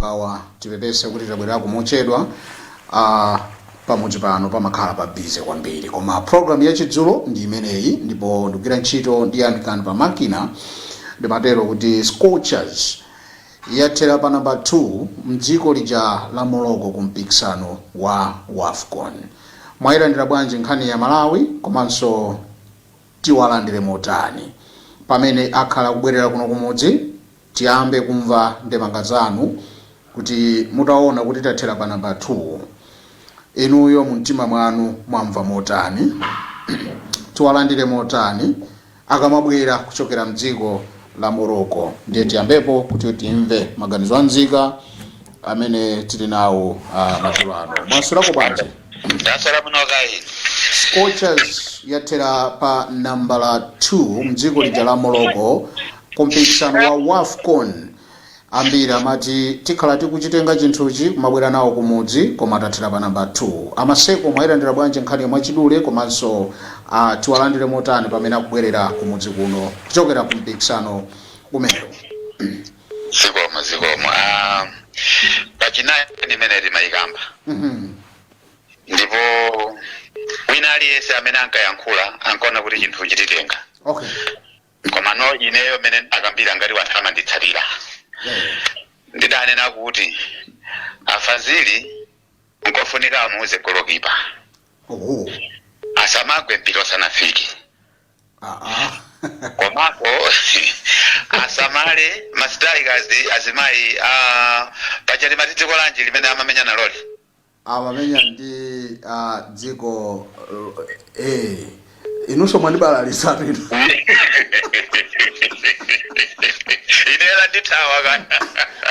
Makawa. Tipepese kuti tabwerako mochedwa. Pamudzi pano pamakhala pa busy kwambiri, koma program ya Chidzulo ndi imeneyi ndipo ndikugwira ntchito ndi Yamikani pa makina. Ndimatero kuti Scorchers yathera pa namba 2 mdziko lija la Morocco ku mpikisano wa WAFCON. Mwayilandira bwanji nkhani ya Malawi, komanso tiwalandire motani pamene akhala kubwerera kuno kumudzi? Tiyambe kumva ndemanga zanu kuti mutaona kuti tathera pa namba 2, inuyo mumtima mwanu mwamva motani? Tiwalandire motani akamabwera kuchokera mdziko la Morocco? Ndiye tiyambepo kuti timve maganizo anzika amene tili nawo madzulo ano. Mwaswerako bwanji? Ndaswera bwino kayi. Scorchers yathera pa nambala 2 mdziko lija la Morocco ku mpikisano wa WAFCON. Ambiri amati tikhala tikuchitenga chinthuchi kumabwera nawo kumudzi, koma tathera pa namba 2. Amaseko, mwayilandira bwanji nkhani mwachidule, komanso tiwalandire motani pamene akubwerera kumudzi kuno kuchokera ku mpikisano umenewu? Zikomo, zikomo. Pachinayi ndimene timayikamba ndipo wina aliyense amene ankayankhula ankaona kuti chinthu chititenga, komano ineyo mene akambira ngati wanthu amanditsatira, ndidanena kuti afazili nkofunika amuuze golokipa asamagwe mpira usanafike, komanso asamale ma strikers azimayi a paja limati dziko lanji limene amamenya naloli? Amamenya ndi dziko inunso mwandibalalisatu inu. Inela ndithawa kana.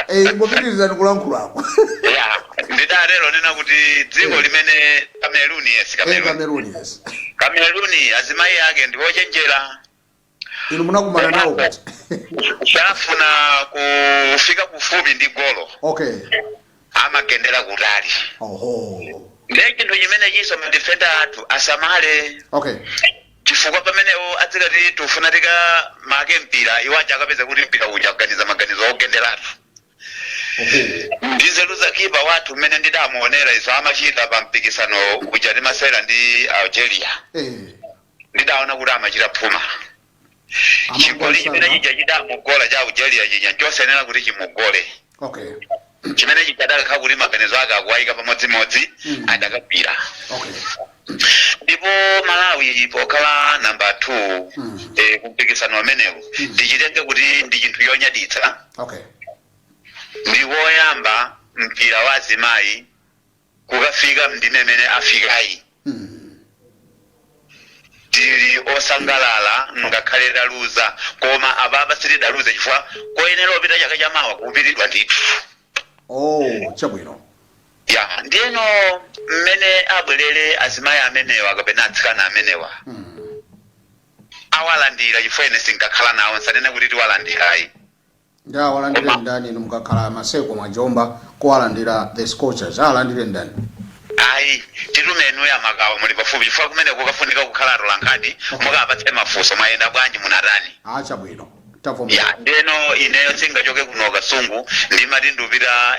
Ingopitirizani kulankhulako. Ya, ndidatero nena kuti dziko limene Cameroon, yes. Cameroon. Cameroon, yes. Cameroon azimayi ake ndi ochenjera. Inu munakumana nawo kuti? Safuna kufika kufupi ndi golo, amagendera kutali. Ndiye chinthu chimene chiso ma defender athu asamale, chifukwa pamenewo adzikati tufuna tikamake mpira, iwo aja akapeza kuti mpira uja akuganiza maganizo ogenderatu. Ndi nzeru za kipa wathu mmene ndidamuonera izo amachita pa mpikisano uja timasewera ndi Algeria, ndidaona kuti amachita phuma. Chigoli chimene chija chidamugola cha Algeria chija nchosayenera kuti chimugole. Chimene chikadakhala kuti maganizo ake akuwayika pamodzimodzi, adakagwira. Ndipo Malawi pokhala namba 2 kumpikisano umenewu, ndichitenge kuti ndi chinthu chonyaditsa. Ndi woyamba mpira wa azimayi kukafika mndime imene afikayi. Tili osangalala ngakhale taluza, koma apapa sitidaluze chifukwa koyenera opita chaka chamawa kupitidwa ndithu. Oh, chabwino. Ya, ndiyeno mmene abwerere azimayi amenewa kapena atsikana amenewa, awalandira, chifukwa ine sinkakhala nawo, nsanene kuti tiwalandirayi. Ndi awalandire ndani? Inu mukakhala Maseko mwajomba kuwalandira the Scorchers, awalandire ndani? Ayi, titume inuyo amakawa, muli pafupi, chifukwa kumene kukafunika kukhala atolankhani, mukapatse mafunso, mwayenda bwanji, munatani. Ah, chabwino, tavomera. Ya, ndeno ineyo singachoke kuno Kasungu ndimati ndupita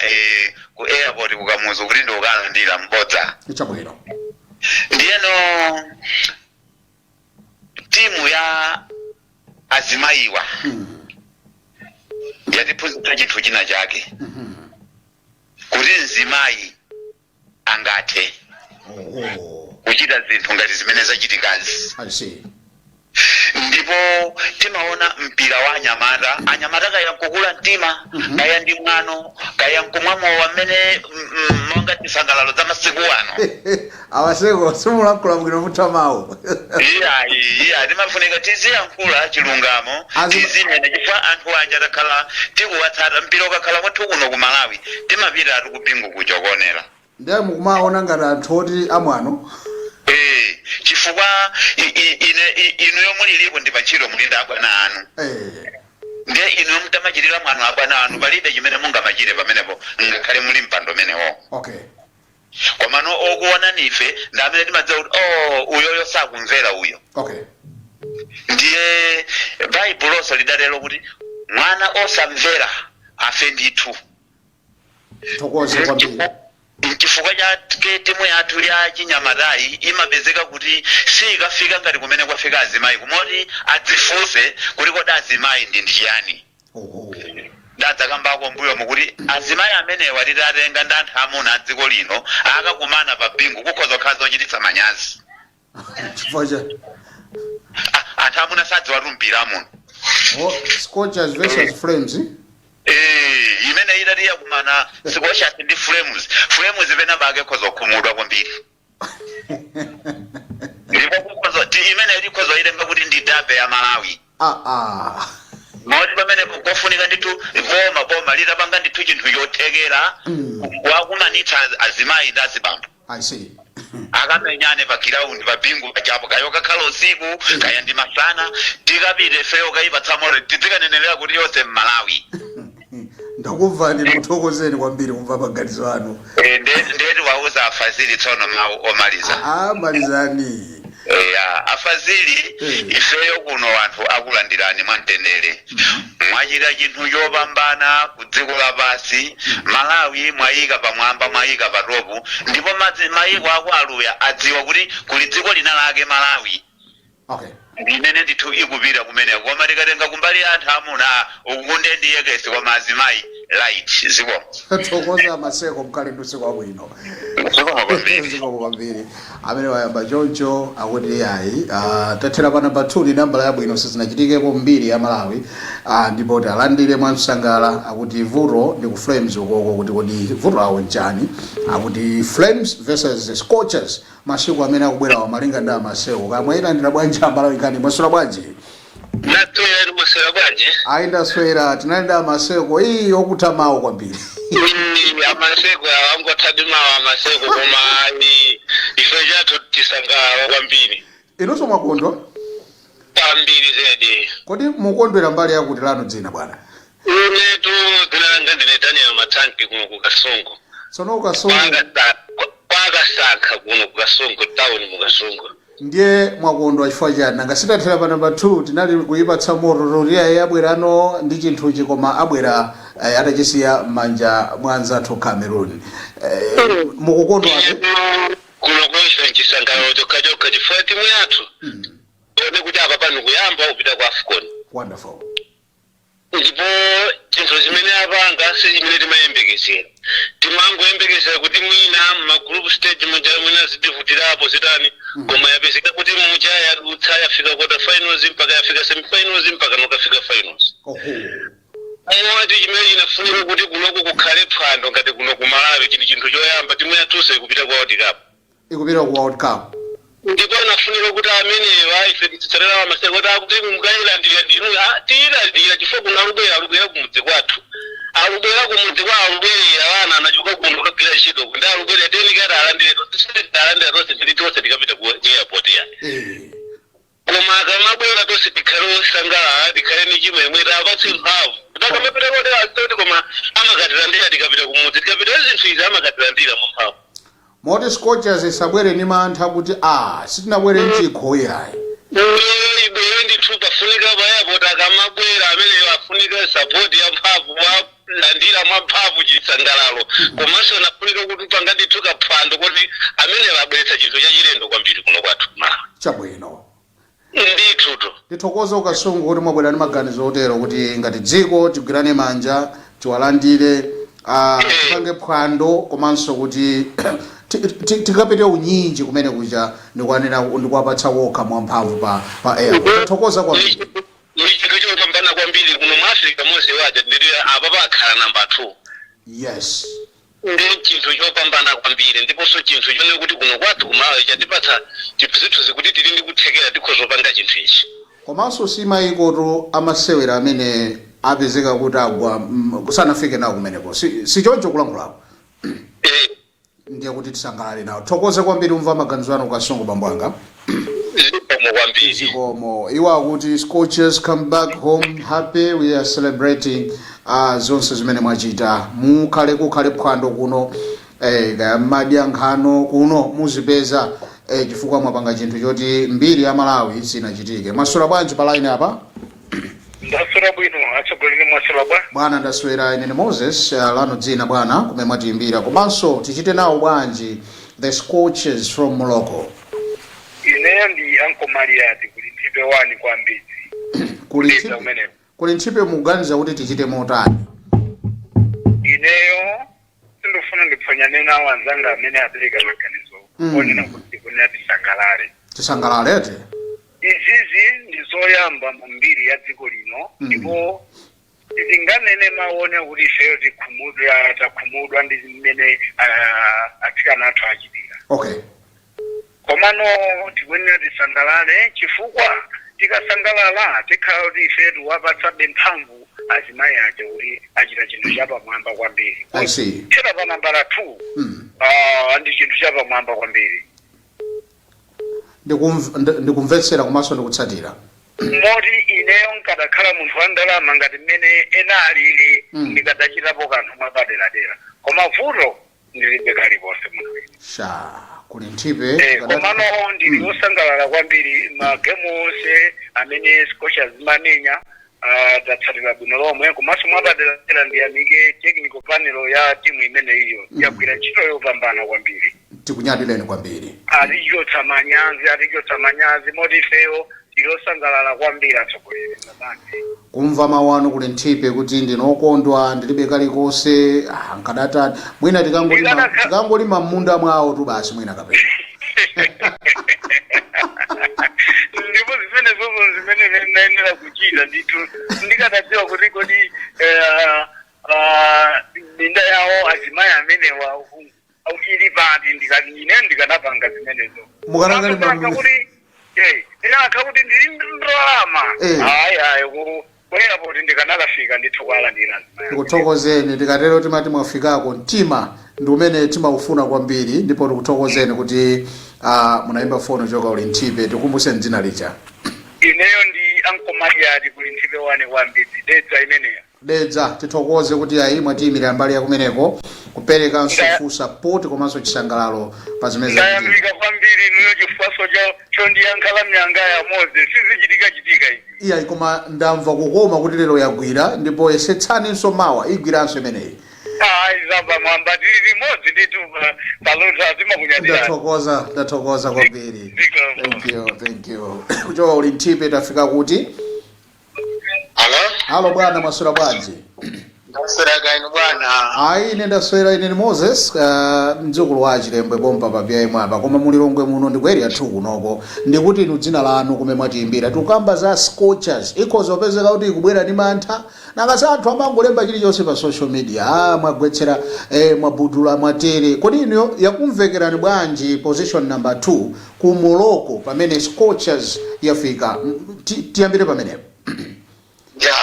ku airport kuKamuzu kuti ndikukalandira mbodza. Chabwino. Ndiyeno timu ya azimayiwa yatiphunzitsa chinthu china chake, kuti mzimayi angathe kuchita zinthu ngati zimene zachitikazi. I see. Ndipo timaona mpira wa anyamata, anyamata kaya nkukula mtima, kaya ndi mwano, kaya nkumwa mowa mmene monga tisangalalo za masiku ano. Awaseko, simulankhula bwino, mutha mawu. Iya, iya, timafunika tiziyankhula chilungamo, tizinena, chifukwa anthu aja takhala tikuwatsata. Mpira ukakhala kwathu kuno ku Malawi, timapita atu kuBingu kuja kuonera. Ndiye mukumaona ngati anthu oti amwano. Eh, chifukwa inuyo mulilipo ndi pantchito, muli ndi abwana anu. Ndiye inuyo mutamachitira mwano abwana anu, palibe chimene mungamachite pamenepo ngakhale muli mpando umenewo. Komano okuona nife ndi amene timadziwa kuti, oh, uyoyo sakumvera uyo. Ndiye Baibuloso lidatero kuti mwana osamvera afe ndithu. Thokoze kwambiri. Chifukwa chake timu yathu ya chinyamatayi imapezeka kuti sikafika ngati kumene kwafika azimayi, kumoti adzifunse kuti kodi azimayi ndi chiyani? Ndadzakambako mbuyo mukuti azimayi amenewa titatenga ndi anthu amuna a dziko lino akakumana pa Bingu, kukhoza kukhala zochititsa manyazi. Chifukwa cha? Ah, anthu amuna sadziwa mpira amuno. Oh, Scorchers versus Flames. Eh, imene itati yakumana Scorchers ndi Flames, Flames pena pake khoza kukhumudwa kwambiri, ndipo kukhoza imene ikhoza itenga kuti ndi derby ya Malawi. Ah ah. Moti pamene kofunika ndithu boma litapanga ndithu chinthu chothekera wakumanitsa azimayi ndi azibambo I see. Akamenyane pa ground pa Bingu pajapo, kaya kakhala usiku, kaya ndi masana, tikapite feyo kayipatsa moto, tidzikanenelera kuti yonse mMalawi. Ndakumvani, ndikuthokozeni kwambiri kumva maganizo anu. Eh, ndeti wauza afazili tsono mawu omaliza. Ah, malizani. Ya, afazili, ifeyo kuno anthu akulandirani mwamtendere. Mwachita chinthu chopambana ku dziko lapansi. Malawi mwayika pamwamba, mwayika pa top, ndipo mayiko aku Aluya adziwa kuti kuli dziko lina lake Malawi limene ndithu ikupita kumeneko. Koma tikatenga kumbali ya anthu amuna, ukunde ndiyekesi, koma azimayi light ziko. Thokoza Maseko, mkhale ndi usiku wabwino. Zikomo kwambiri. Zikomo kwambiri. Amene wayamba choncho akuti ayi, tathera pa namba 2 ni nambala yabwino, sizinachitikepo mbiri ya Malawi, ndipo talandire mwamsangala. Akuti vuto ndi ku Flames ukoko, kuti kodi vuto lawo nchani? Akuti Flames versus Scorchers masiku amene akubwerawo, malinga ndi amaseko. Kamwe ilandira bwanji Amalawi nkhani? Mwaswera bwanji? Naswera, mwaswera bwanji? Ayi, ndaswera. Tinali ndi amaseko iyi okutha mawu kwambiri. Amaseko angothadi mawu amaseko, koma ayi, ife chathu tisangalala kwambiri. Inunso mwakondwa? Kwambiri zedi. Kodi mukondwera mbali yakuti? Lanu dzina, bwana? Inetu dzina langa ndine Daniel Matanki, kuno ku Kasungu. Tsono Kasungu? Kwakasankha kuno ku Kasungu town, mu Kasungu. Ndiye mwakondwa chifukwa chani? Nanga sitathera pa namba 2, tinali kuyipatsa moto toti ayi, abwerano ndi chinthuchi, koma abwera atachisiya m'manja mwa anzathu Cameroon. Mukukondwabe? Kuno konse nchisangalalo chokhachokha, chifukwa timu yathu one kuti apa pano kuyamba kupita ku AFCON. Wonderful. Ndipo chinthu chimene apanga si chimene timayembekezera. Timangoyembekezera kuti mwina ma group stage muja mwina zitivutirapo zitani, koma yapezeka kuti muja yadutsa, yafika quarter finals, mpaka yafika semifinals, mpaka nokafika finals. Moti chimene chinafunika kuti kunoku kukhale phwando ngati kuno ku Malawi, chili chinthu choyamba, timu yathunso ikupita ku World Cup. Ikupita ku World Cup. Ndipo anafunika kuti amenewa ife titsatira amaseko kuti akuti mukayilandira ndinu. Ah, tiyilandira chifukwa kuno alubwera, alubwera kumudzi kwathu, alubwera kumudzi kwa alubwerera vana anachoka kuno kagwira ntchito ndi alubwerera tenikati alandire tonse, alandira tonse, tili tonse tikapita ku airport ya. Koma akamabwera tonse tikhale osangalala, tikhale ni chimwemwe, tapatse mphamvu kuti akamapita kotera azitoti, koma amakatilandira tikapita kumudzi, tikapita zinthu izi amakatilandira mwamphamvu. Moti Scorchers isabwere ni mantha kuti a sitinabwere mchikho, iyayi. Ibwere ndithu, pafunika pa airport akamabwera ameneyo afunika support ya mphamvu, mwalandira mwamphamvu, chisangalalo, komanso nafunika kuti panga ndithu kaphwando kuti ameneyo abweretsa chinthu chachilendo kwambiri kuno kwathu Malawi. Chabwino. Ndithutu. Tithokoze Ukasungu kuti mwabwera ndi maganizo otero, kuti ngati dziko tigwirane manja, tiwalandire, tipange phwando, komanso kuti tikapite unyinji kumene kuja ndikuwanena ndikuwapatsa wokha mwamphamvu pa airport. Tathokoza kwambiri. Ni chinthu chopambana kwambiri kuno mu Africa monse waja, nditi apa pakhala namba 2. Ndi chinthu chopambana kwambiri, ndiponso chinthu chone kuti kuno kwathu kuMalawi chatipatsa chithunzithunzi kuti tili ndi kuthekera, tikhoza kupanga chinthu ichi. Komanso si mayikotu amasewera amene apezeka kuti agwa sanafike nawo kumeneko, si choncho kulankhulako? Eh. Ndiye kuti tisangalale nawo. Thokoze kwambiri umva maganizo anu Kasungu, bambo anga. Zikomo kwambiri. Zikomo. Iwo akuti Scorchers come back home happy, we are celebrating zonse zimene mwachita. Mukhale kukhale phwando kuno, kaya madya nkhano kuno muzipeza, chifukwa mwapanga chinthu choti mbiri ya Malawi sinachitike. Mwaswera bwanji pa line apa? Ndaswera bwino, atsogoleri, mwaswera bwa? Bwana, ndaswera. Ine ni Moses. Lanu dzina, bwana, kumene mwatiyimbira, komanso tichite nawo bwanji the Scorchers from Morocco? Ineyo ndi Uncle Mariati kuli Nthipe 1 kwambiri. Kuli Ndidza Nthipe. kumeneko. Kuli Nthipe, mukuganiza kuti tichite motani? Ineyo sindofuna ndiphwanyane nawo anzanga amene apereka maganizo onena kuti kunena tisangalale. Tisangalalete. Izizi ndi zoyamba mu mbiri ya dziko lino, ndipo tinganene maone kuti ifeyo tikhumudwa, takhumudwa ndi mmene atsikana athu achitira. Komano tikuyenera tisangalale, chifukwa tikasangalala tikhala kuti ife tiwapatsabe mphamvu azimayi aja kuti achita chinthu chapamwamba kwambiri. I see. Thera pa nambala 2 ndi chinthu chapamwamba kwambiri. Ndikumvetsera komanso ndikutsatira. Moti ineyo nkadakhala munthu wa ndalama ngati mmene ena alili, ndikadachitapo kanthu mwapaderadera, koma vuto ndilibe kalikonse munthu ine. Sha, kuli Nthipe. Komano ndili wosangalala kwambiri. Magemu onse amene Scorchers zimamenya, tatsatira bwino lomwe. Komanso mwapaderadera ndiyamike technical panel ya timu imeneyiyo, yagwira ntchito yopambana kwambiri. Tikunyadileni kwambiri. Atichotsa manyazi, atichotsa manyazi, moti ifeyo tilosangalala kwambiri, atsogoleri mabandi. Kumva mawu anu kuli Nthipe kuti ndinokondwa, ndilibe kalikonse, nkadatani mwina tikangolima tikangolima m'munda mwawo tu basi, mwina kapena. Ndipo zimene zozo zimene nayenera kuchita ndithu, ndikadadziwa kuti kodi minda yawo azimayi amenewa ili pati, ine ndikanapanga zimenezo. Mukanangalima kuti inakha kuti ndili ndalama, ayi ayi, ku airport ndikanakafika ndithu kwalandira azimayi. Tikuthokozeni. Tikatero timati mwafikako, mtima ndi umene timaufuna kwambiri, ndipo tikuthokozeni kuti munayimba foni kuchoka uli Nthipe. Tikumbuseni dzina lija. Ineyo ndi Uncle Mariati kuli Nthipe 1 kwambiri, Dedza imeneyo. Dedza, tithokoze kuti ayi mwatiyimirira mbali yakumeneko, kuperekanso full support komanso chisangalalo pa zimene zachitika. Ndayamika kwambiri inuyo chifukwaso chondiyankhala mnyanga ya Moze, sizichitika chitika izi. Iyayi, koma ndamva kukoma kuti lero yagwira, ndipo yesetsaninso mawa igwiranso imeneyi. Ayi, zamba mwamba, tili limodzi ndithu palotha, timakunyadirani. Ndathokoza, ndathokoza kwambiri. Zikomo. Thank you, thank you. Kuchoka uli Nthipe tafika kuti? Hello? Hello bwana, mwaswera bwanji? Ndaswera kainu, bwana. Ayi, ine ndaswera. Ine ni Moses, mdzukulu wa Chilembwe pompa pa BM apa, koma mulilongwe muno ndi ku Area 2 kunoko. Ndikuti inu dzina lanu, kumene mwatiyimbira? Tikukamba za Scorchers, ikhoza kupezeka kuti ikubwera ndi mantha. Nakasa anthu amangolemba chilichonse pa social media, mwagwetsera, mwabudula, mwatere. Kodi inuyo yakumvekerani bwanji position number 2 ku Morocco pamene Scorchers yafika? Tiyambire pamenepo. Ya,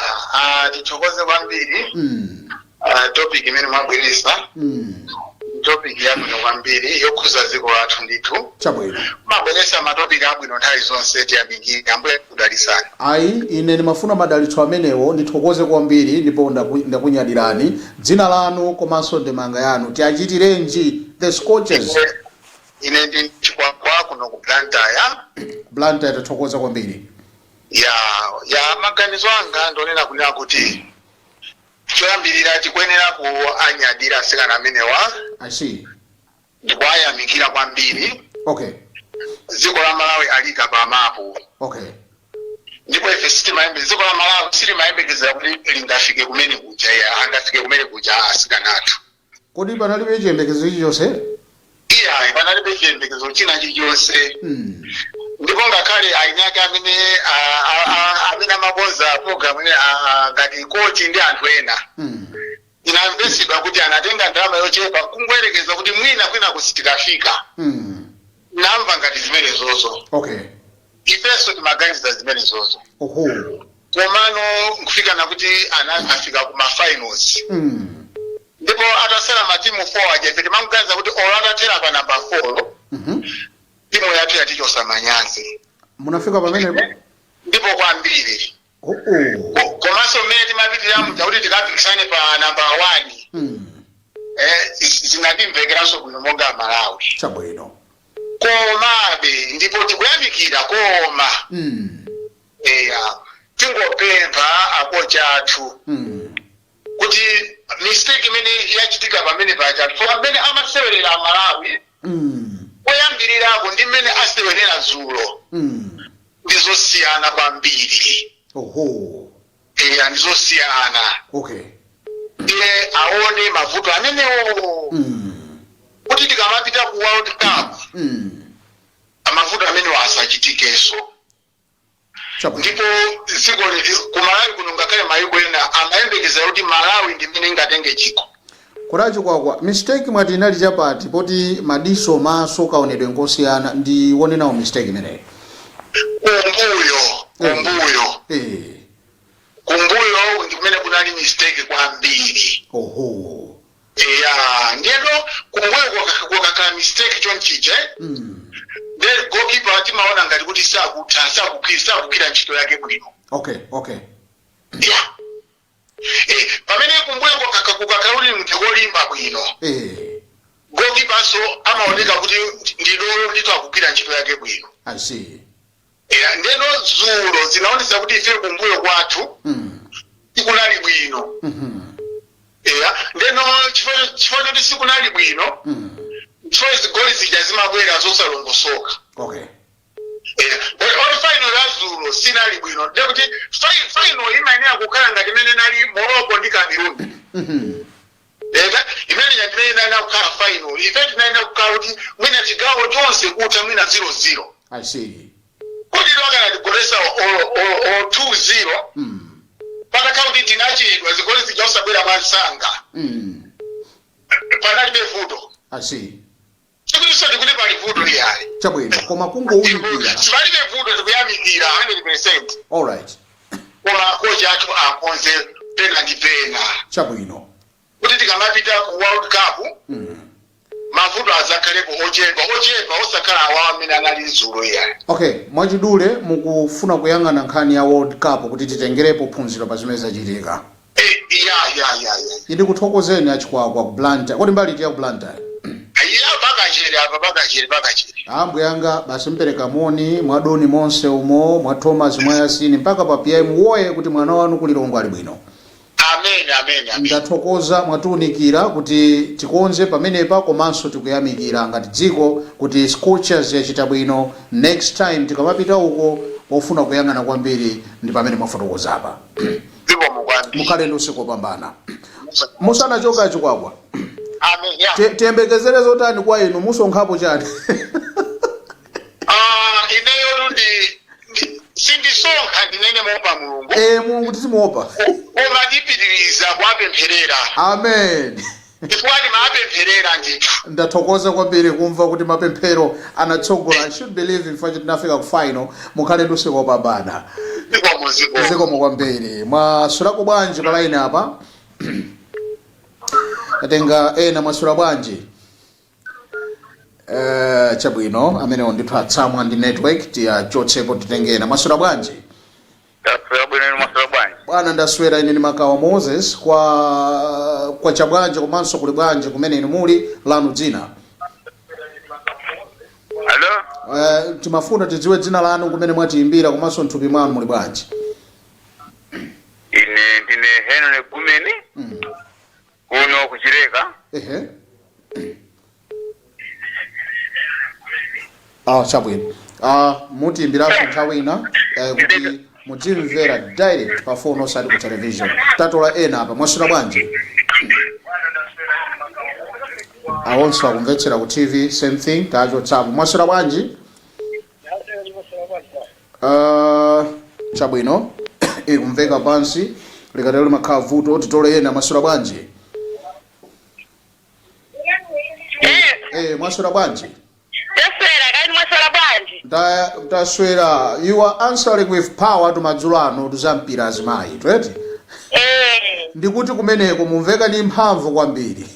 tithokoze kwambiri. Topic imene mwabweresa, topic yabwino kwambiri yokhuza dziko lathu ndithu. Mabweresa matopiki abwino nthawi zonse, tiyamikire. Ambuye kudalisani. Ayi, ine ndimafuna madalitso amenewo. Ndithokoze kwambiri ndipo ndakunyadirani. Dzina lanu komanso ndemanga yanu, tiachitirenji the Scorchers? Ine ndi Chikwakwa kuno ku Blantyre. Blantyre, tathokoza kwambiri. Ya, maganizo anga ndonena kunena kuti choyambirira tikuyenera ku anyadira asikana amenewa I see. ndikuwayamikira kwambiri. Dziko la Malawi alika pa mapu. Ndipo ife dziko la Malawi sitimayembekezera kuti lingafike kumene kuja, iya, angafike kumene kuja asikana athu. Kodi panalibe chiyembekezo chilichonse? Iyayi, panalibe chiyembekezo china chilichonse. Ndipo ngakhale aini ake amene amene amakonza program ine, ngati coach ndi anthu ena, inamvesedwa kuti anatenga ndalama yochepa kungoyerekeza kuti mwina kwina kusitikafika. Namva ngati zimenezozo. Ifenso timaganiza zimenezozo. Komano nkufika nakuti ana afika ku ma finals, ndipo atasala matimu 4 aja, ife timamuganiza kuti olo atathera pa namba 4, timu yathu yatichosa manyazi. Munafika pamenepo? Ndipo kwambiri. Komanso mmene timapitirira muja kuti tikapikisane pa namba 1, zinatimvekeranso bwino monga Malawi. Komabe ndipo tikuyamikira, koma eya. Tingopempha akocha athu kuti mistake imene yachitika pamene paja, for pamene amasewerera Malawi koyambirirako ndi mmene asewerera dzulo ndizosiyana kwambiri. Eya, ndizosiyana. Ndiye aone mavuto amenewo kuti tikamapita ku World Cup mavuto amenewo asachitikenso. Ndipo dziko ku Malawi kuno, ngakhale mayiko ena amayembekezera kuti Malawi ndi imene ingatenge chikho. Kodi Achikwakwa, mistake mwati inali chapati, poti madiso maso kaonedwe nkosiyana, ndione nawo mistake imeneyi? Kumbuyo, kumbuyo. Kumbuyo ndi kumene kunali mistake kwambiri. Eya, ndiyeno kumbuyo kukakhala mistake chonchije, then goalkeeper timaona ngati kuti sakutha, sakugwira ntchito yake bwino. Ya, pamene kumbuyo kukakhala kuti munthu kolimba bwino, goalkeeper so amaoneka kuti ndi dolo, ndithu akugwira ntchito yake bwino. I see. Eya, ndeno dzulo zinaonetsa kuti ife kumbuyo kwathu sikunali bwino. Eya, ndeno chifukwa choti sikunali bwino, chifukwa zigoli zija zimabwera zosalongosoka. Eya, but oti final ya dzulo sinali bwino, ndiye kuti final imayenera kukhala ngati imene inali Morocco ndi Cameroon. Eka imene imene inayenera kukhala final. Ife tinayenera kukhala kuti mwina chigawo chonse kutha mwina 0-0. I see. Kuti akanatigolesa o 2-0, patakhala kuti tinachedwa, zigoli zija usabwera mwansanga, panalibe vuto. I see. Sikutinso tikuti pali vuto liyali. Chabwino, koma kungowunikira. Sipalibe vuto, tikuyamikira 100. All right. Koma kocha athu akonze pena ndi pena kuti tikamapita ku World Cup mavuto azakhalepo ochepa ochepa, osakhala awawa amene anali dzulo iya. Okay, mwachidule mukufuna kuyang'ana nkhani ya World Cup kuti titengerepo phunziro pa zimene zachitika. Eh, ya. Ndikuthokozeni Achikwakwa ku Blantyre. Kodi mbali iti ya ku Blantyre? Ya, pakachere apa, pakachere, pakachere. Ambwe yanga, basi mpereka moni mwadoni monse umo, mwa Thomas, mwa Yasini, mpaka pa PM woye, kuti mwana wanu kulilongwe ali bwino. Amen, amen, amen. Ndathokoza, mwatiunikira kuti tikonze pamenepa, komanso tikuyamikira ngati dziko kuti Scorchers yachita bwino. Next time tikamapita uko, pofuna kuyang'ana kwambiri ndi pamene mwafotokozapa. Zikomo kwambiri. Mukhale ndi usiku wopambana. Musanachoka, Achikwakwa, Amen, ya. Tiyembekezere zotani kwa inu? Musonkhapo chani? Ah, ineyo sindisonkha, ndinene moopa Mulungu. E, Mulungu tizimuopa. Koma ndipitiriza kuwapempherera. Amen. Chifukwa ndimawapempherera ndithu. Ndathokoza kwambiri kumva kuti mapemphero anatsogola. I should believe in fact tinafika ku final. Mukhale ndi usiku wopambana. Zikomo, zikomo. Zikomo kwambiri. Mwaswerako bwanji pa line apa? Tatenga ena. Mwaswera bwanji? Chabwino, amenewo ndithu atsamwa ndi network, tiyachotsepo titenge ena. Mwaswera bwanji? Taswera bwino, inu mwaswera bwanji? Bwana, ndaswera. Ine ndi Makawa Moses. Kwa chabwanji komanso kuli bwanji kumene inu muli? Lanu dzina? Alo? Timafuna tidziwe dzina lanu, kumene mwatiyimbira, komanso mthupi mwanu muli bwanji? Ine ndine Henry Gumeni kuno kuchileka. Ehe, ah, chabwino. Ah, mutiyimbiraso nthawi ina kuti mudzimvera direct pa phone, osati ku television. Tatola ena apa. Mwaswera bwanji? Awonso akumvetsera ku TV, same thing, tachotsapo. Mwaswera bwanji? Chabwino, ikumveka pansi, likatero limakhala vuto. Titole ena. Mwaswera bwanji? Mwaswera bwanji? Taswera, kani mwaswera bwanji? Taswera. You are answering with power. Tumadzulo ano tuzampira azimayi tweti. Ndikuti kumeneko mumveka ndi mphamvu kwambiri.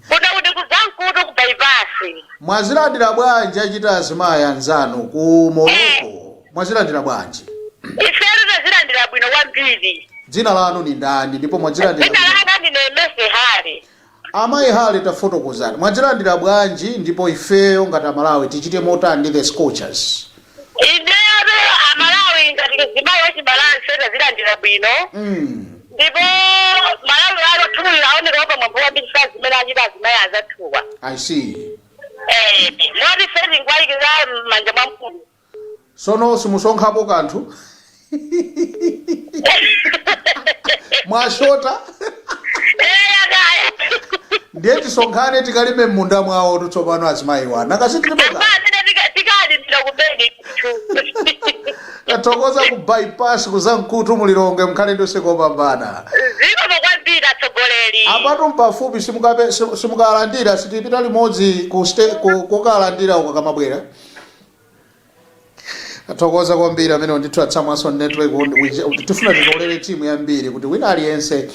Kuda kuti kuzamkutu ku bypass. Mwazilandira bwanji achita azimayi anzanu ku Morocco? Mwazilandira bwanji? Ifetu tazilandira bwino kwambiri. Dzina lanu ni ndani ndipo mwazilandira Dzina bwino? Langa ndine Mese Hale. Amayi Hale, tafotokozani, mwazilandira bwanji ndipo ifeyo ngati Amalawi tichite motani ndi the Scorchers? Ineyo Amalawi Malawi ngati mzimayi wachibalansi tazilandira bwino. Ndipo Malawi ano thumulira aoneka wapamwamba kwambiri sa zimene achita azimayi azathuwa. I see. Eh, moti setingwayikira m'manja mwa mkulu. Sono simusonkhapo kanthu, mwashota. Akaya. Ndiye tisonkhane tikalime m'munda mwawo tsopano azimayiwa nakasitilibe kanthu. Amene tikalimira kumene kuchu. Tathokoza ku Bypass kuzamkutu mulilonge, mkhale ndi usiku wopambana. Zikomo kwambiri, atsogoleri. Apatu mpafupi, simukalandira, sitipita limodzi ku kokalandira uko kamabwera. Tathokoza kwambiri. Amene ndithu atsamwaso network, tifuna titolere timu yambiri kuti wina aliyense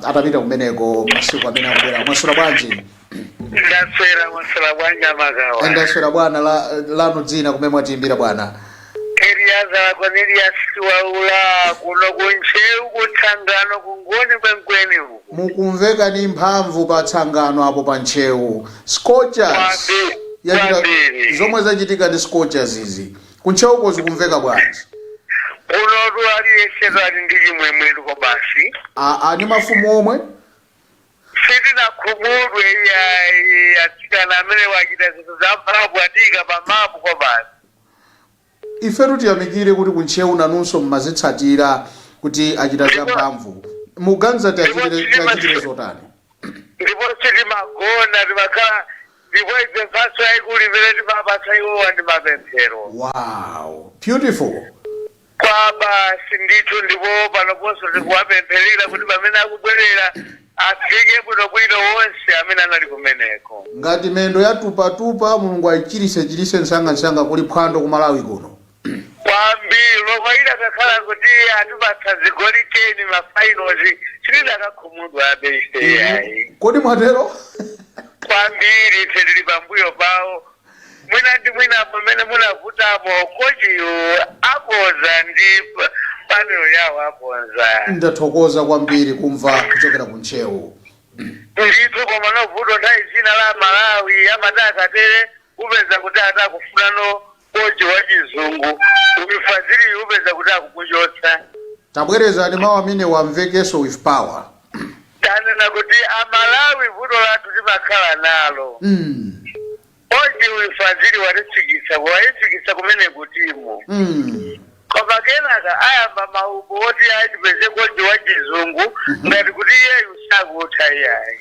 atapita kumeneko masiku amene akubwera. Mwaswera bwanji? Ndaswera, mwaswera bwanji amakawa? Ndaswera bwana. Lanu dzina, kumene mwatiyimbira bwana? Eliaza Cornelius Waula, kuno kuntcheu kutsangano kungoni kwenkweni uku. Mukumveka ni mphamvu pa tsangano apo pa Ntcheu. Scorchers Kwambiri, yachita kwambiri. zomwe zachitika ndi Scorchers izi, kuntcheuko zikumveka bwanji? Kunotu aliyense ali ndi chimwemwe ko basi. Ani mafumu omwe? Sitinakhumudwe iyayi, atsikana amene wachita zinthu zamphamvu, atika pamapu ko basi. Ifetu tiyamikire kuti kuntcheu nanunso mmazitsatira kuti achita zamphamvu. Muganiza tiachitire zotani? Ndipo sitimagona, timakhala, ndipo ife mphatso yayikulu imene timapatsa iwowa ndi mapemphero. Wow, beautiful. Kwa basi ndithu, ndipo panoponso tikuwapempherera kuti pamene akubwerera afike bwinobwino wonse amene anali kumeneko. Ngati mendo yatupatupa, Mulungu ayichirise chirise msangamsanga. Kuli phwando ku Malawi kuno. Kwambiri, loko idakakhala kuti atipatsa zigoli 10 ma finals, sitidakakhumudwa abe ife yayi. Kodi mwatero? Kwambiri, ife tili pambuyo pawo. Mwina ndi mwina pamene munavutapo, kochiyu akonza ndi panel yawo akonza. Ndathokoza kwambiri kumva kuchokera ku Ntcheu. Ndithu, koma novuto nthawi zina la Malawi amati akatere upeza kuti atakufunano kochi wa chizungu, umifazili upeza kuti akukuchotsa. Tabwerezani mawu amene wamvekeso with power. Tanena kuti Amalawi vuto lathu timakhala nalo, kochi uifazili watitsikitsa, wayitsikitsa kumene kutimu, koma kenaka ayamba maubo oti ayi, tipeze kochi wa chizungu, ngati kuti iyeyu sakutha iyayi.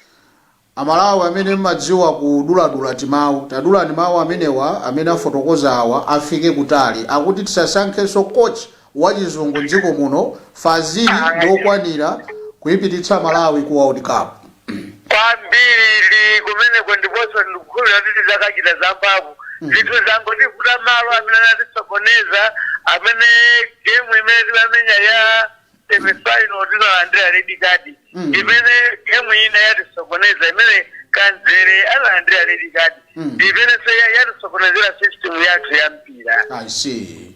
Amalawi amene mmadziwa kuduladula timawu, tadulani mawu amenewa amene afotokoza awa afike kutali. Akuti tisasankhenso coach wachizungu mdziko muno, Fazili ndiokwanira kuyipititsa Malawi ku World Cup. Kwambiri kumeneko, ndiponso ndikukhulupirira kuti tizakachita zamphamvu. Zinthu zangotivuta malo amene anatisokoneza, amene game imene timamenya ya semifinal tinalandira red card, imene game ina yatisokoneza imene Kanzere analandira red card, imene so yatisokonezera system yathu ya mpira. I see.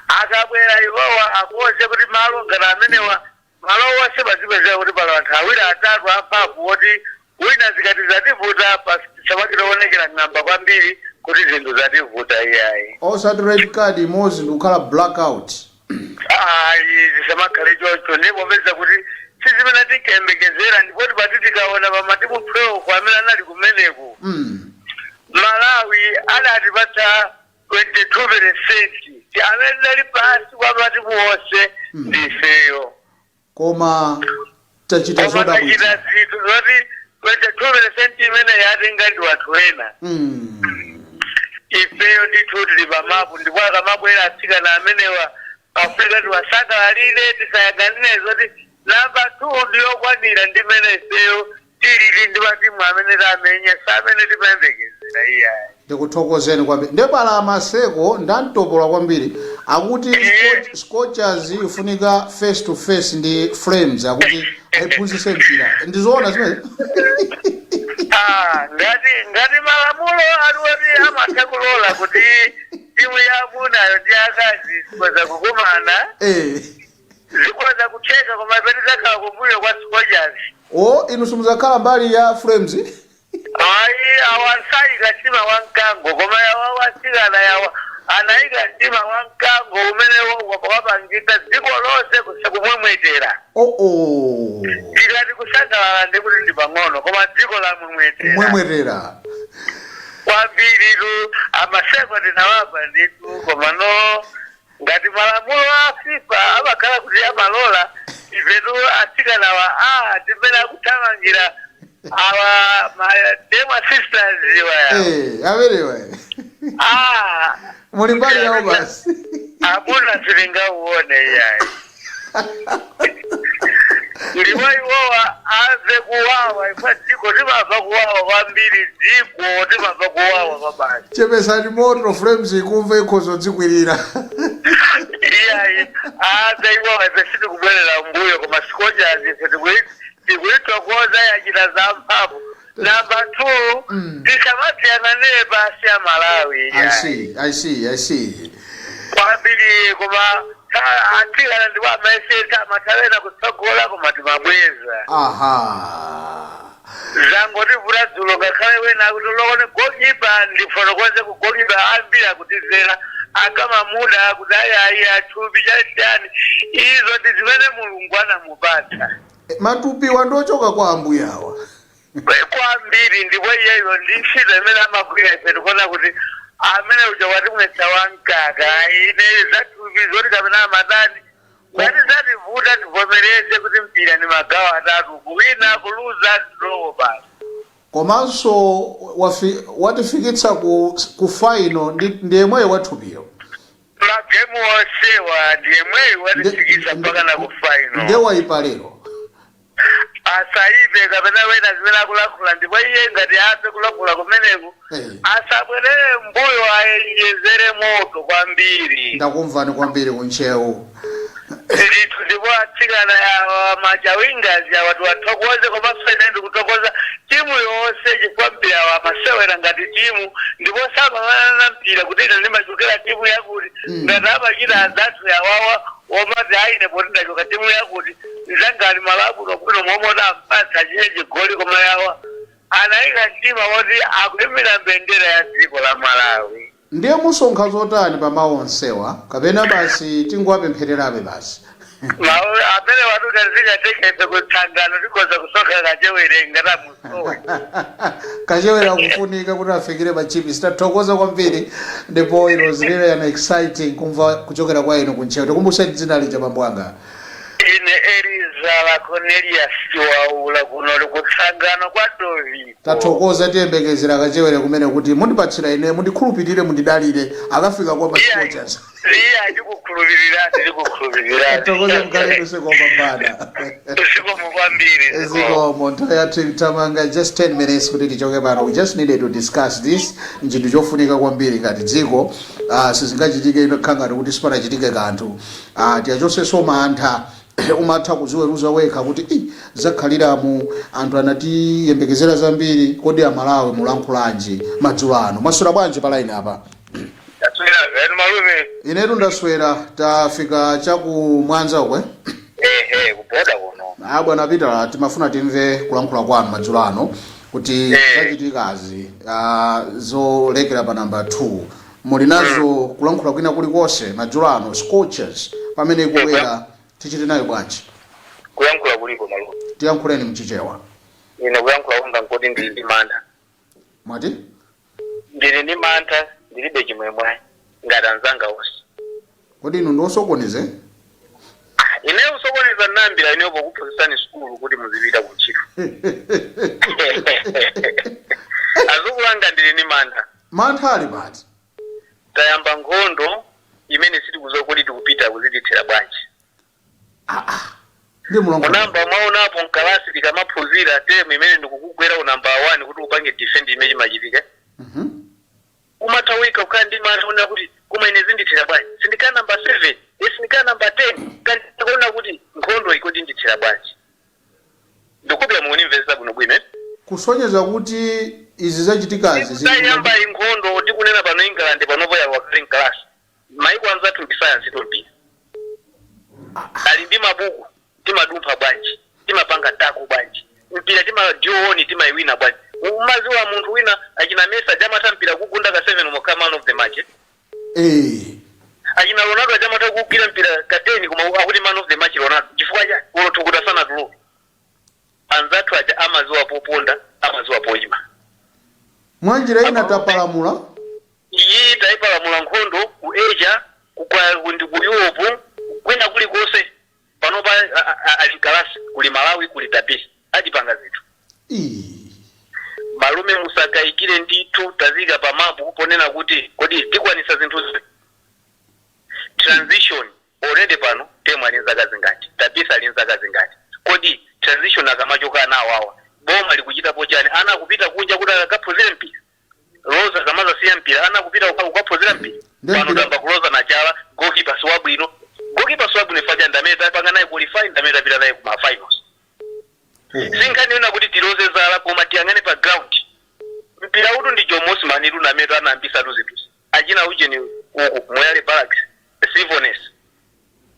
Akabwera iwowa akonze kuti malo ngati amenewa, malo wonse pazipezeka kuti pali anthu awiri atatu amphamvu woti wina zikati zativuta tisamachitoonekera ng'amba kwambiri kuti zinthu zativuta iyayi. Osati red card imodzi ndikukhala blackout. Ayi, zisamakhale choncho. Ndipo peza kuti sizimene tinkayembekezera, ndipo tipati tikaona pamatimu 12 amene anali kumeneko, Malawi adatipatsa 22%, amene tinali pasi kwa matimu onse ndifeyo. Koma tachita Koma zodabwitsa. tachita zinthu zoti 22% imene yatenga ndi anthu ena. Ifeyo ndithu tili pamapu, ndipo akamabwera atsikana amenewa Afrika tiwasangalalire, tisayang'anire zoti namba 2 ndiyokwanira. Ndimene ifeyo tilili ndi matimu amene tamenya samene timayembekezera iyayi. Ndikuthokozeni kwambiri. Ndepala amaseko ndamtopola kwambiri, akuti Scorchers ifunika face to face ndi Flames, akuti ayiphunzitse mpira. Ndizoona zimene? Ah, ngati malamulo aliwoti amatha kulola kuti timu ya amunayo ndi akazi zikhoza kukumana, zikhoza kutheka, koma ife tidzakhala kumbuyo kwa Scorchers. O, inu simuzakhala mbali ya Flames? Ayi, awasayika chima wa mkango, koma yawa wasikana yawa. Anayika mtima wa mkango umene wapangitsa dziko lonse kumwemwetera. Oh oh. Tikati kusangalala ndikuti ndi pang'ono, koma dziko lamwemwetera Mwemwetera. kwambiritu. Amaseko tinawapa ndithu, koma no, ngati malamulo a FIFA amakhala kuti amalola ifetu atsikanawa a timene akuthamangira awa ma Dema Sisters iwaya. Eh, amenewa. A Muli mbali yawo basi. Amuna silingauone iyayi, ndipo iwowa amve kuwawa. Ifa dziko timamva kuwawa kwambiri, dziko timamva kuwawa kwabasi. Chepesani moto, Flames ikumva, ikhozo dzikwirira. Iyayi, amve iwowa. Ife sitikubwerera mbuyo, koma Scorchers ife tikuitokoza, yachita za mphamvu. Number two, tisamatiyang'anire pasi ya Malawi. I Iyayi. see, I see, I see. Kwambiri, koma atsikana ndipo amaesesa, amathalena kutsogola, koma timabweza. Zangotivula dzulo, ngakhale wena akuti lokone goalkeeper, ndifotokoze ku goalkeeper, ambiri akutizera akamamuda kuti ayayi, athupi chachani, izo ndi zimene Mulungu anamupatsa. Matupiwa ndochoka kwa ambuyawa. Kwambiri, ndipo iyeyo ndi ntchito imene amagwira. Ife tikuona kuti amene uja watimwetsa wamkaka. Ine zathupi zoti kapena amatani, ngati zativuta, tivomereze kuti mpira ndi magawo atatu: kuwina, kuluza, draw basi. Komanso watifikitsa ku final ndi yemweyo wathupiyo. Magemu onsewa ndi yemweyo watifikitsa mpaka na ku final. Nde wayipa lero. Asaipe kapena wena zimene akulankhula, ndipo iye ngati ape kulankhula kumeneku, asabwerere mbuyo, ayenjezere moto kwambiri. Ndakumvani kwambiri kunchewu. Ndithu, ndipo atsikana awa machawingazi awa tiwathokoze, komanso ine ndikuthokoza timu yonse chifukwa mpira wa amasewera ngati timu, ndipo samang'anana mpira kuti ine ndimachokera timu yakuti, ngati amachita anzathu yawawa womati aine poti ndachoka timu yakuti nzangati malabuno bwino momwe ampatsa chiye chigoli, koma yawa anayika mtima woti akuyimira mbendera ya dziko la Malawi. Ndiye musonkha zotani pa mawu onsewa, kapena basi tingowapemphererabe basi? Mawu amene watuta zingateke kutsangano, tikoza kusonkha kachewere ngatamusowe. Kachewera kufunika kuti afikire pa chipi. Sitathokoza kwambiri, ndipo it was really an exciting kumva kuchokera kwa inu kuntcheu. Tikumbuseni dzina lija, bambo anga. Ine Elizala Cornelius Chiwaula, kuno kutsangano kwa Doviko. Tathokoza, tiyembekezera kachewere kumene kuti mundipatsira ine, mundikhulupirire, mundidalire, akafika kwa Scorchers. Iya, tikukhulupirirani, tikukhulupirirani. Tathokoza, mkhale usiku wopambana. Zikomo kwambiri. Zikomo. Nthawi yathu ikuthamanga, just 10 minutes kuti tichoke pano. We just needed to discuss this, nchinthu chofunika kwambiri ngati dziko. Sizingachitike inokhala ngati kuti sipanachitike kanthu. Tiyachonsenso mantha, umatha kuziweruza wekha kuti "Ii, zakhaliramu anthu anatiyembekezera zambiri." Kodi Amalawi mulankhulanji madzulo ano? Mwaswera bwanji pa line apa? Taswera enu, malume? Inetu ndaswera. Tafika chaku Mwanza ukwe. Ehe, kuboda kuno. Ah, bwana Peter, timafuna timve kulankhula kwanu madzulo ano kuti zachitikazi, zolekera pa namba 2, muli nazo kulankhula kwina kulikonse madzulo ano? Scorchers pamene ikubwera, tichite nayo bwanji? Kuyankhula kuliko, malume. Tiyankhuleni mchichewa. Ine kuyankhula kwanga nkoti ndili ndi mantha. Mwati? Ndili ndi mantha, ndilibe chimwemwe ngati anzanga onse. Kodi inu ndiosokoneze? Ah, ineyo usokoneza nambira ineyo pokuphunzitsani sukulu kuti muzipita kuntchito. Azukulu anga, ndili ndi mantha. Mantha ali pati? Tayamba nkhondo imene sitikudziwa kuti tikupita kuzitithera bwanji. Ndi mulankhula. Munamba mwaonapo mkalasi tikamaphunzira term imene ndikukugwera unamba 1 kuti upange defend, imene chimachitika, umathawika kukhala ndi mantha kunena kuti koma ine zindithera bwanji, sindikhala namba 7, ye sindikhala namba 10, kandikuona kuti nkhondo ikoti ndithera bwanji. Ndikupira mukunimvetsa bwinobwino, eh? Kusonyeza kuti izi zachitikazi Tayamba inkhondo tikunena pano, England panopo yawakale mkalasi. Maiko anzathu ndi science tompira, ali ndi mabuku. Timadumpha bwanji, timapanga tackle bwanji, mpira timadioni, timayiwina bwanji? Umaziwa munthu wina achina Messi ajamatha mpira kugunda ka 7, umokhala man of the match, eh? Achina Ronaldo achamatha kugwira mpira kateni, koma akuti man of the match Ronaldo. Chifukwa cha ulo thukuta sanatuluke. Anzathu aja amaziwa poponda, amaziwa poyima. Mwanjira ina tapalamula. Iyi tayipalamula nkhondo ku Asia, ndi ku Europe, kwina kulikonse. Panopa ali mkalasi, kuli Malawi, kuli Tabisa, atipanga zinthu. Malume, musakayikire ndithu, tazika pa mapu ponena kuti kodi tikwanisa zinthu transition already. Pano Temwa ali nzaka zingati? Tabisa ali nzaka zingati? Kodi transition akamachoka ana awawa, boma likuchitapo chani? Ana akupita kunja kuti akaphunzire mpira. Rosa akamazasiya mpira, ana akupita kukaphunzira mpira. Ndiye Pano tamba kuloza na chala, goalkeeper si wabwino, goalkeeper si wabwino. Faja ndamene tapanga naye qualify, ndamene tapita naye kuma finals. Sinkhani yona kuti tiloze zala, koma tiyang'ane pa ground. Mpira utu ndi Jomo Osman tu namene anayambisatu zinthuzi. Achina ujeni uku Moyale Barracks, Civones,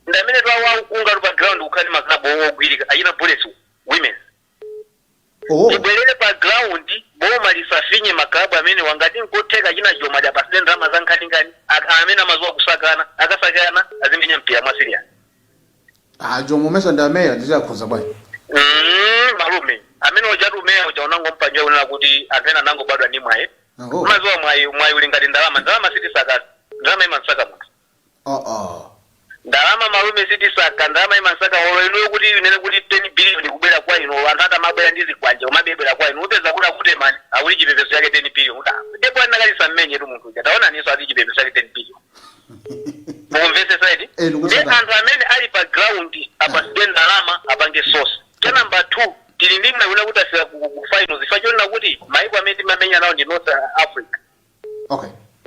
ndamene twawakunga tu pa ground kukhali maklabu ogwirika, achina Bullets Women. Tibwerere pa ground, boma lisafinye maklabu amene wangati nkotheka. China Joma japaside ndalama za nkhaninkhani, amene amazuwa kusakana, akasakana azimenya mpira mwa serious. Ah, Jomo mesa ndi ameya, ndizakhoza bwanji? Malume, amene ujatu umeya uja unangompanjwa unena kuti anthu ena anangobadwa ndi mwayi. Umaziwa mwayi, mwayi uli ngati ndalama. Ndalama sitisaka, ndalama imansaka munthu. Ndalama, malume, sitisaka, ndalama imansaka. Olo inuyo kuti inene kuti 10 billion kubwera kwa inu, anthu atamabwera ndi zikwanje umabebwera kwa inu, upeza kuti akutemani, akuti chipepeso chake 10 billion, kuti ndipo anakalisa mmenye tu munthu uja, taonaninso ati chipepeso chake 10 billion. Mukumvesesa iti? Eh, Ndi ndikutsata. anthu amene ali pa ground apasidwe ndalama, apange source. Cha number 2, tili ndi mnakuona kuti afika ku finals ifa chonena kuti maiko amene timamenya nawo ndi North Africa.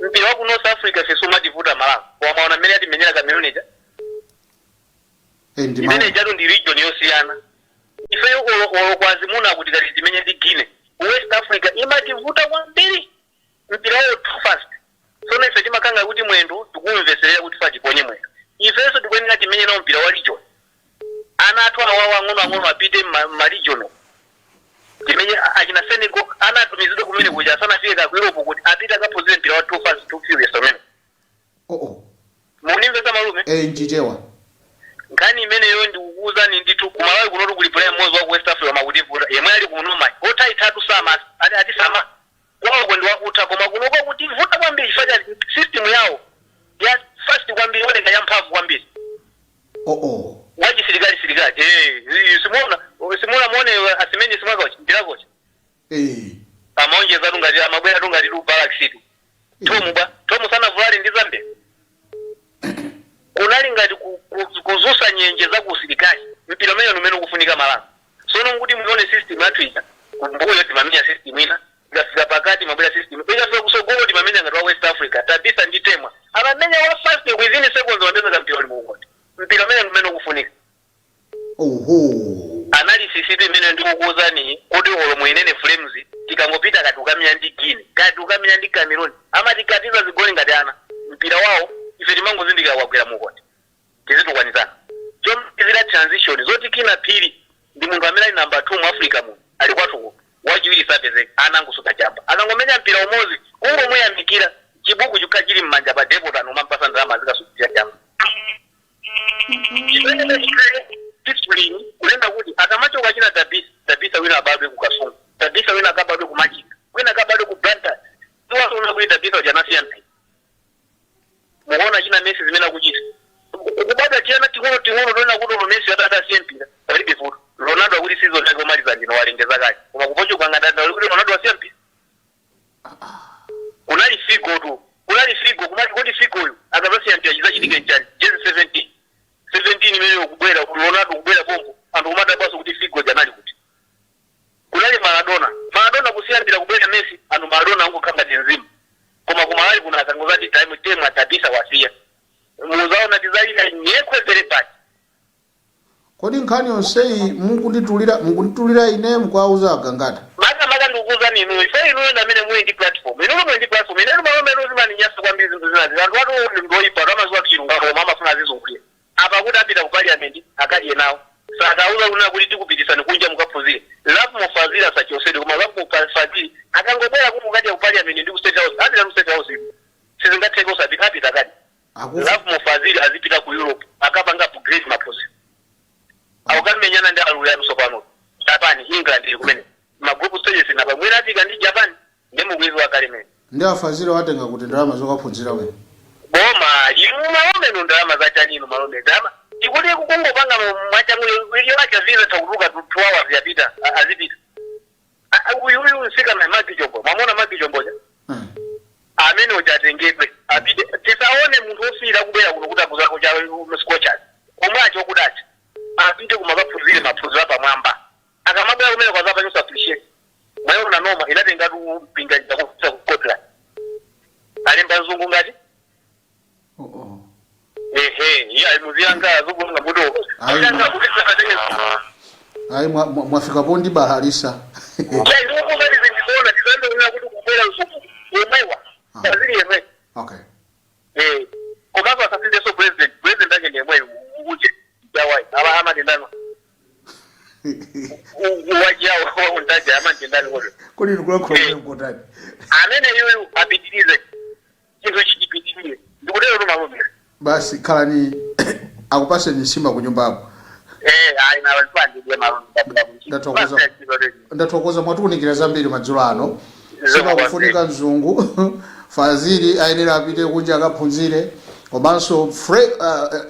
Mpira wa ku North Africa ife sumativuta Malawi, koma maona mmene atimenyera Cameroon ija. Ndi imene mawu. Ijatu ndi region yosiyana. Ifeyo olo kwazimuna kuti kati timenye ndi Guinea, West Africa imativuta kwambiri, mpira wawo too fast. Sono ife timakanga kuti mwendo tikumveserera kuti fa tiponye mwendo. Ifenso tikuyenera timenye nawo mpira wa region. Ana athu awawo ang'ono ang'ono apite ma regional, timenye achina Senegal. Ana atumizidwe kumene kuja asanafike ka ku Europe kuti apite akaphunzire mpira wa too fast, too furious amene. Munimvesa, malume? Eh, nchichewa. Nkhani imeneyo ndikukuwuzani ndithu, kumalawi kunotu kuli player mmodzi wa ku West Africa makutivuta, yemwe ali kunoma otayithatu sama ati sama kwawoko ndi wakutha, koma kunoko kutivuta kwambiri chifukwa cha system yawo ya fast kwambiri, oneka ya mphamvu kwambiri. Wachisilikali silikali, eh, simuona simuona muone asimenye simwakachi mpirakochi. Amaonjeza tungati amabwera tungati tu barracks tu. Tomu bwa Tomu sanavulali ndi Zambia, kunali ngati kuzusa nyenje za ku usilikali. Mpira umene umene ukufunika Malawi. Sono nkuti muone system yathu ija, kumbuyo timamenya system ina, ikafika pakati mabwera system, ikafika kusogolo timamenya ngati wa West Africa. Tabisa ndi Temwa amamenya wa fast, within seconds wapeza mpira uli muungoti. Mpira umene umene ukufunika. Analysis itu imene ndikukuwuzani kuti olo muinene Flames, tikangopita kati ukamenya ndi Guinea, kati ukamenya ndi Cameroon, amatikatiza zigoli ngati ana. Mpira wawo ife timangozindikira kwagwera mukonde, tizitukwanizana. Chomalizira, transition zoti kina phiri ndi munthu amene ali namba 2 mu Africa muno, ali kwathuko, wachiwiri sapezeka. Ana angosuka chamba, akangomenya mpira umodzi kungomuyamikira, chibuku chikha chili mmanja pa depot, anu umampasa ndalama azikasukira chamba. Chimene chikhale discipline kunena kuti akamachoka china Tabisa, Tabisa wina abadwe ku Kasungu, Tabisa wina akabadwe ku Machinga, wina akabadwe ku Blantyre. Tiwaona kuti Tabisa uja anasiya mpira, mukuona china Messi zimene akuchita, kubadwa tiyana ting'ono ting'ono toona kuti uno Messi atati asiye mpira palibe vuto. Ronaldo akuti season yake omaliza ndino, walengeza kale, koma ku Portugal angadanda kuti Ronaldo asiya mpira. Kunali Figo tu, kunali Figo, kumati kuti Figo uyu akazasiya mpira chizachitika nchani? Jezi 17 17 imene kubwera Ronaldo, kubwera pompo anthu kumadabwaso kuti Figo janali kuti. Kunali Maradona, Maradona kusiya mpira, kubwera Messi, anthu Maradona angokhala ngati mzimu. Koma kumalawi kuna akangozati time Temwa Tabisa wasiya, muzaona tizalira nyekhwe very bad. Kodi nkhani yonseyi mukunditulira ine, mukuauza agangata? Maka ndikukuuzani inuyo, ife inuyo ndi amene muli ndi platform, inuyo muli ndi platform. Inetu malome enu zimaninyasa kwambiri zinthu zinazi. Anthu atu ndoyipa, anthu amaziwa chilungamo koma amafuna azizungulira. Apa kuti apita ku parliament akadye nawo, sakauza kunena kuti tikupitisani kunja mukaphunzire. Lovemore Fazili asachosedwe, koma Lovemore Fazili akangobwera kuti mukadya ku parliament ndi ku State House, apita ku State House. Sizingatheke usapita, apita kadi. Akufa. Lovemore Fazili azipita ku Europe akapanga upgrade maphunziro, akukamenyana ndi aluyanu sopano. Japan, England ili kumene ma group stages na pamwina afika ndi Japan ndi mukwizi wakale mene. Ndi afazili watenga kuti ndalama zokaphunzira wene? Boma inu malome, nu ndalama zachanino malome, ndalama ikuti kungopanga mwachangu iyo achazira takutuluka 2 hours yapita, azipita. Uyu uyu nsikana Magi Chombo, mwamona Magi Chomboja? Amene uja atengedwe apite. Tisaone munthu wofira kubwera kuno kuti akuzako cha Scorchers omwe acho okudacha, apite kumakaphunzire maphunziro apamwamba. Akamabwera kumene kwazapanyusa appreciate. Mwayiona Noma inatengatu mpinganjira kupita ku Scotland, alemba mzungu ngati Oh. Ehe, iya, muziyanga zokuyanga muto. Ayi, Aziyanga kuti sakatenge. Ayi, mwafika pondibalalisa. Ndikukuza ndiziona tizandoona kuti kubwera mzungu yemwewa. Fazili yemwe. Eh, komanso asasindeso president, president ake ndiyemweyo uje jawai aba amatendano wajawa wakuntaja amatendano koto. Kodi ndikulankhula mkotani? Amene yuyu apitirize, chinthu chichipitirire, ndikutero tumalume. Basi, khalani akupaseni nsima kunyumbako. Eh, ayi, nalipandidwe malume. Ndathokoza. Ndathokoza, mwatiunikira zambiri madzulo ano. Sipakufunika mzungu, Fazili ayenera apite kunja akaphunzire. Komanso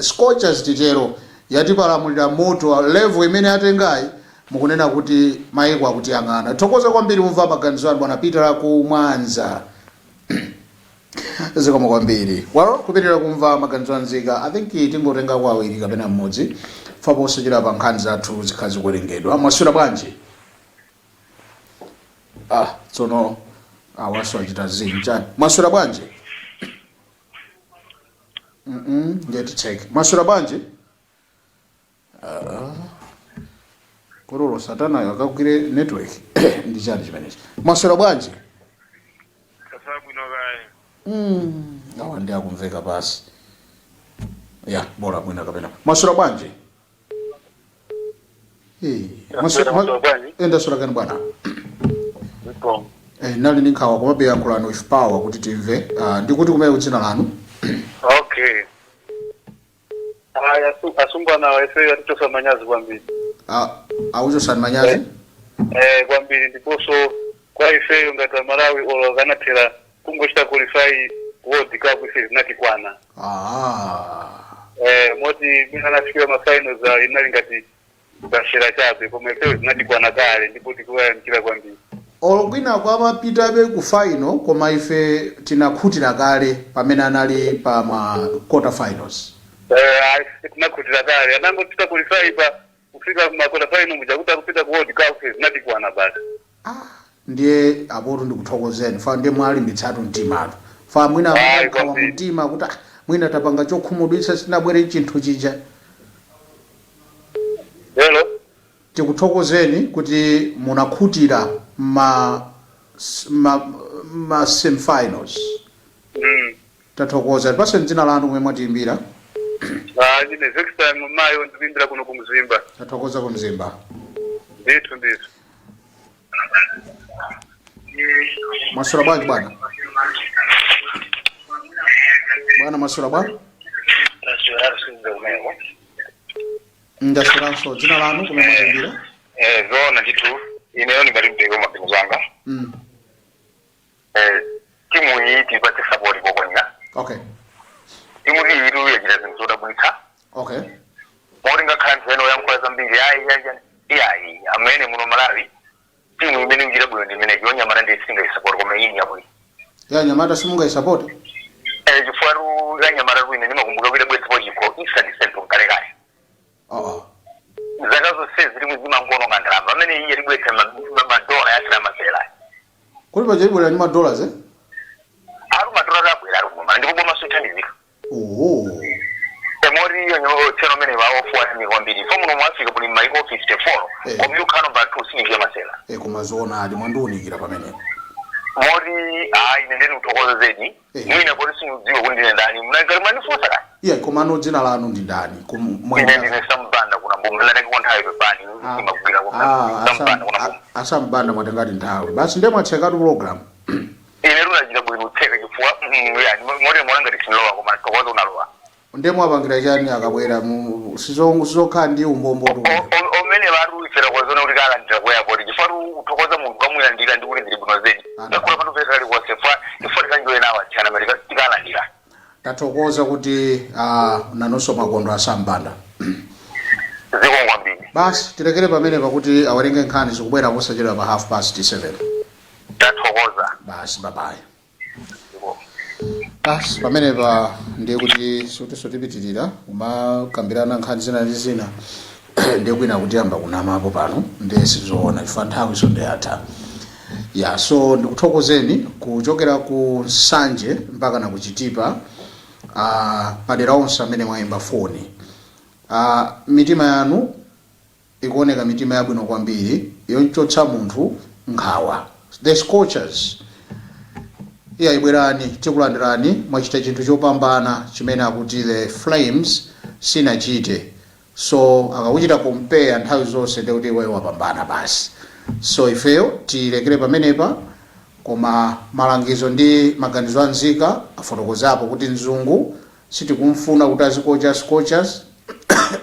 Scorchers titero yatipalamulira moto, level imene atengayi mukunena kuti maiko akutiyang'ana. Thokoza kwambiri mumva maganizo anu, bwana Peter ku Mwanza, zikomo kwambiri. Well, kupitirira kumva maganizo anzika, I think tingotenga kwa awiri kapena mmodzi faposachedwa pa nkhani zathu zikhala zikuwerengedwa. Mwaswera bwanji? Ah, tsono awaso achita zinjani? Mwaswera bwanji? Ndiye ticheke. Mwaswera bwanji? Ah. Korolo satanayo akagwire network ndi chani chimenechi? Mwaswera bwanji? Bwino kaye. Awa ndi akumveka pasi ya bola mwina kapena. Mwaswera bwanji? Eh, Ndaswera, mwaswera bwanji? Eh, ndaswera kani bwana. Eh, nali ndi nkhawa, komabe yankhulani with power kuti timve. Ndikuti kumene dzina lanu? Okay, aya, asumbwana ife atichosa manyazi kwambiri. Auchosani manyazi? Eh, kwambiri. Ndiponso kwa ifeyo ngati Amalawi, olo akanathera kungochita qualify World Cup, ife zinatikwana. Eh, moti mina anafikira ma finals inali ngati kashera chabe, koma ifeyo zinatikwana kale ndipo tikuwayamikira kwambiri. Olo kwina kwamapitabe ku final, koma ife tinakhutira kale pamene anali pa ma quarter finals. Eh, ayi, tinakhutira kale anangopita qualify pa kufika ma quarter final muja kuti akupita ku World Cup, ife zinatikwana basi. Ndiye apoto ndikuthokozeni fa ndiye mwalimbitsatu mtimatu fa mwina Ayi, amene kwambiri. mtima kuti ah, mwina tapanga chokhumudwitsa, sinabwere chinthu chija. Hello? Tikuthokozeni kuti munakhutira ma semifinals. Tathokoza. Tipaseni dzina lanu, kumene mwatiyimbira. Ah, ndine Vexter Mayo, ndikuimbira kuno kumzimba. Tathokoza kumzimba. Ndithu, ndithu. Mwaswera bwanji bwana? Bwana, mwaswera bwana? Ndasweranso. Dzina lanu, kumene mwatiyimbira? Eh, zoona ndithu, ineyo ndingati mteke maganizo anga. Eh, timu iyi tipatse support kokwanira. Timu iyi itu yachita zinthu zodabwitsa. Moti ngakhale anthu ena oyankhula zambiri, ayi, ayi, iyayi, amene muno Malawi timu imene ikuchita bwino ndi imene yonyamata, ndi singayi support, koma iyi yabwino. Ya nyamata simungayisapoti? Eh, chifukwa tu yanyamata tu ine ndimakumbuka kuti bwetsepo chikho Eastern Central kalekale. Oh. Zaka zonse zili muzimangono ndalama, pamene iye libwetsa madola yasira masera. Kodi paja ibwera ndi madollars, eh? Ari madola abwera ari kumama, ndipo boma sithandizika. Oh. Emori iyo tseno mene vaofuwa kwambiri fo muno mu Africa muli maiko 54. Koma yukhala number 2 sinikiye masera. Eh, koma zoonadi mwandiunikira pamenepo. Moti hayi, ine ndeni kuthokoza zedi. Mwina poti simudziwa kuti ndine ndani, mnangati mwanifunsa kani. Iya, komano dzina lanu ndi ndani? Ine ndine Sambanda kuna mboma, nataki kwa nthawi, pepani, imagwira kwa Sambanda kuna mboma. Asambanda, mwatengati nthawi basi, ndiye mwatsekatu program. Ine tunachita bwino kutseka chifukwa Ya, moti mona ngati sinilowa, koma thokoza unalowa. Ndiye mwapangira chani akabwera sizokhala ndi umbombo tu? Omene vatu ifera kwazona kuti kalandira ku airport, chifukwa uthokoza munthu kamulandira ndi kuti zili bwino zedi. Ana. Ngakhale patupeza kaliwonse ifo tikanjoye nawo atchana mati tikalandira. Tathokoza kuti nanonso makondo asambanda. Zikomo kwambiri. Basi, tilekere pamene pakuti awerenge nkhani zikubwera posachedwa pa 7:30. Tathokoza. Basi, bye bye. Zikomo. Basi, pamenepa ndiye kuti sikutinso tipitirira kumakambirana nkhani zina ndi zina, ndiye kwina kutiyamba kunamapo pano, ndiye sizoona chifukwa nthawi so ndiyatha ya. So ndikuthokozeni kuchokera ku Nsanje mpaka na kuchitipa, padera onse amene mwayimba foni. Mitima yanu ikuoneka mitima yabwino kwambiri yonchotsa munthu nkhawa. The Scorchers, iya, ibwerani, tikulandirani. Mwachita chinthu chopambana chimene akuti the Flames sinachite, so akakuchita compare nthawi zonse ndikuti iweyo wapambana basi. So ifeyo tilekere pamenepa, koma malangizo ndi maganizo anzika afotokozapo kuti mzungu sitikumfuna kuti azikocha Scorchers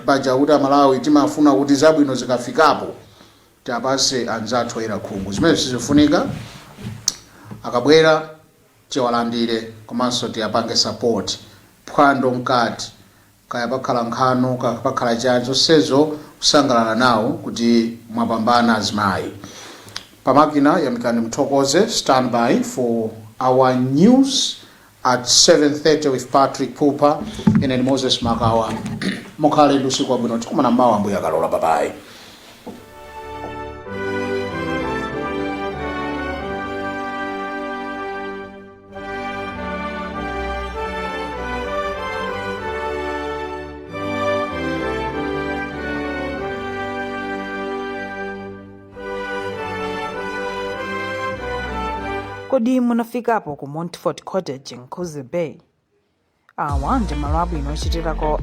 paja, kuti Amalawi timafuna kuti zabwino zikafikapo tiapase anzathu oyera khungu, zimene sizifunika. Akabwera tiwalandire komanso tiyapange support. Phwando mkati, kaya pakhala nkhano, kaya pakhala chani, zonsezo kusangalala nawo kuti mwapambana azimayi. Pamakina Yamikani Mthokoze. Stand by for our news at 7:30 with Patrick Pupa. Ine ni Moses Makawa. Mukhale ndi usiku wabwino. Tikumana mmawa Ambuye akalola. Bye bye. Kodi munafikapo ku Montfort Cottage, Mkhuze Bay? Awa ndi malo abwino ochitirako.